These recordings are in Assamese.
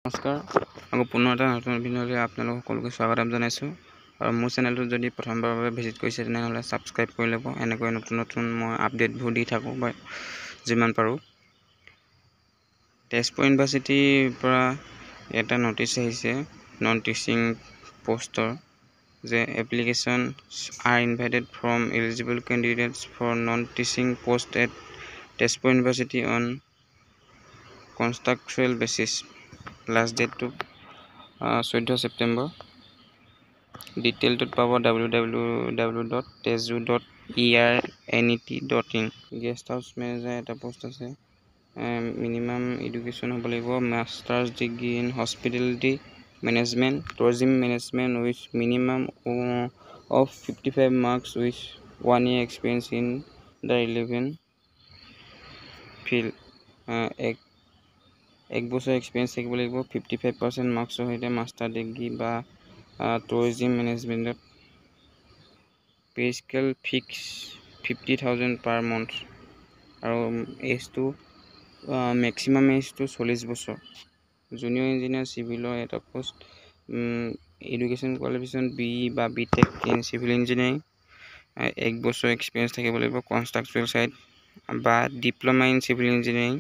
নমস্কাৰ, আকৌ পুনৰ এটা নতুন ভিডিঅ'লৈ আপোনালোক সকলোকে স্বাগতম জনাইছোঁ। আৰু মোৰ চেনেলটোত যদি প্ৰথমবাৰৰ বাবে ভিজিট কৰিছে, তেনেহ'লে ছাবস্ক্ৰাইব কৰি ল'ব। এনেকৈ নতুন নতুন মই আপডেটবোৰ দি থাকোঁ বা যিমান পাৰোঁ। তেজপুৰ ইউনিভাৰ্চিটিৰ পৰা এটা ন'টিচ আহিছে নন টিচিং পষ্টৰ যে application are invited from eligible candidates for non teaching post at Tezpur University on contractual basis. Last ডেটটো 14 ছেপ্টেম্বৰ। ডিটেইলটোত পাব www.tezu.ernet.in। Guest house manager এটা পষ্ট আছে। মিনিমাম এডুকেশ্যন হ'ব লাগিব masters degree in hospitality management, tourism management with minimum of 55 marks with one year experience in the relevant field. এক বছৰ এক্সপিৰিয়েঞ্চ থাকিব লাগিব 55% মাৰ্কছৰ সৈতে মাষ্টাৰ ডিগ্ৰী বা tourism মেনেজমেণ্টত। Pay scale fix 50,000 per month আৰু এজটো, মেক্সিমাম এজটো 40 বছৰ। জুনিয়ৰ ইঞ্জিনিয়াৰ চিভিলৰ এটা post. Education qualification B E বা B Tech in civil engineering, এক বছৰ এক্সপিৰিয়েঞ্চ থাকিব লাগিব কনষ্ট্ৰাকচুৱেল ছাইড বা diploma in civil engineering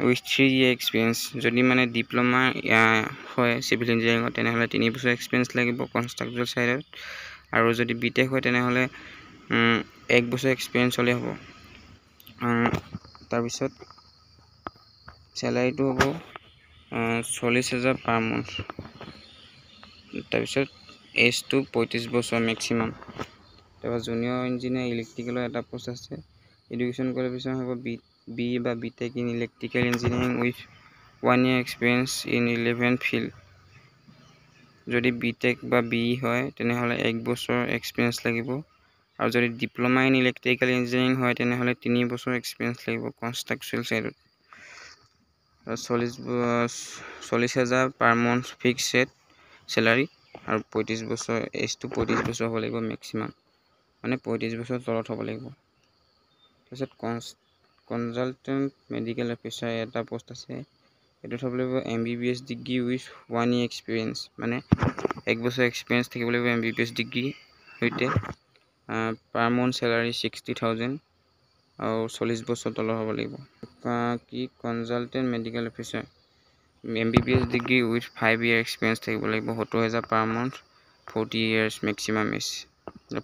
with 3 year experience. যদি মানে ডিপ্ল'মা হয় চিভিল ইঞ্জিনিয়াৰিঙত, তেনেহ'লে 3 বছৰ এক্সপিৰিয়েঞ্চ লাগিব কনষ্ট্ৰাকচুৱেল ছাইডত আৰু যদি বি টেক হয়, তেনেহ'লে এক বছৰ এক্সপিৰিয়েঞ্চ হ'লেই হ'ব। তাৰপিছত চেলাৰীটো হ'ব 40,000 পাৰ মান্থ। তাৰপিছত এজটো 35 বছৰ মেক্সিমাম। তাৰপৰা জুনিয়ৰ ইঞ্জিনিয়াৰ ইলেক্ট্ৰিকেলৰ এটা পষ্ট আছে। এডুকেশ্যন কোৱালিফিকেশ্যন হ'ব বি বা B Tech in electrical engineering with one year experience in relevant field. যদি বি টেক বা বি ই হয়, তেনেহ'লে এক বছৰ এক্সপিৰিয়েঞ্চ লাগিব আৰু যদি ডিপ্ল'মা ইন ইলেক্ট্ৰিকেল ইঞ্জিনিয়াৰিং হয়, তেনেহ'লে 3 বছৰ এক্সপিৰিয়েঞ্চ লাগিব কনষ্ট্ৰাকচুৱেল ছাইডত। 40,000 পাৰ মান্থ ফিক্সড চেলাৰী আৰু 35 বছৰ, এজটো 35 বছৰ হ'ব লাগিব মেক্সিমাম, মানে 35 বছৰ তলত হ'ব লাগিব। তাৰপিছত কনচালটেণ্ট মেডিকেল অফিচাৰ এটা পষ্ট আছে। এইটোত হ'ব লাগিব MBBS degree with one year experience, মানে এক বছৰ এক্সপিৰিয়েঞ্চ থাকিব লাগিব এমবিবিএছ ডিগ্ৰী সৈতে। পাৰ মান্থ চেলাৰী 60,000 আৰু 40 বছৰ তলৰ হ'ব লাগিব। কি consultant medical officer, MBBS degree with 5 year experience থাকিব লাগিব, 70,000 per month, 40 years maximum age.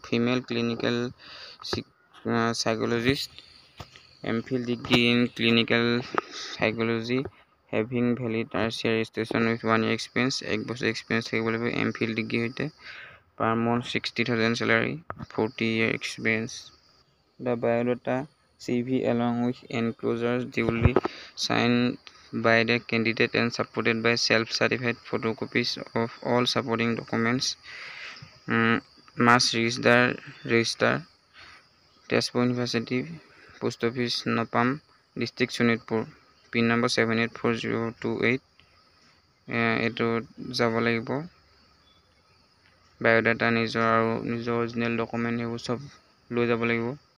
Female clinical psychologist, MPhil degree in clinical psychology having valid RCI registration with one year experience, এক বছৰ এক্সপিৰিয়েঞ্চ থাকিব লাগিব এম ফিল ডিগ্ৰীৰ সৈতে। Per month 60,000 salary, 40 year experience. The biodata, CV along with enclosures duly signed by the candidate and supported by self certified photocopies of all supporting documents must reach the Registrar, Tezpur University, Post Office, Nowpam, District Sonitpur, pin number 784028। এইটোত যাব লাগিব। বায়'ডাটা নিজৰ আৰু নিজৰ অৰিজিনেল ডকুমেণ্ট, সেইবোৰ চব লৈ যাব লাগিব।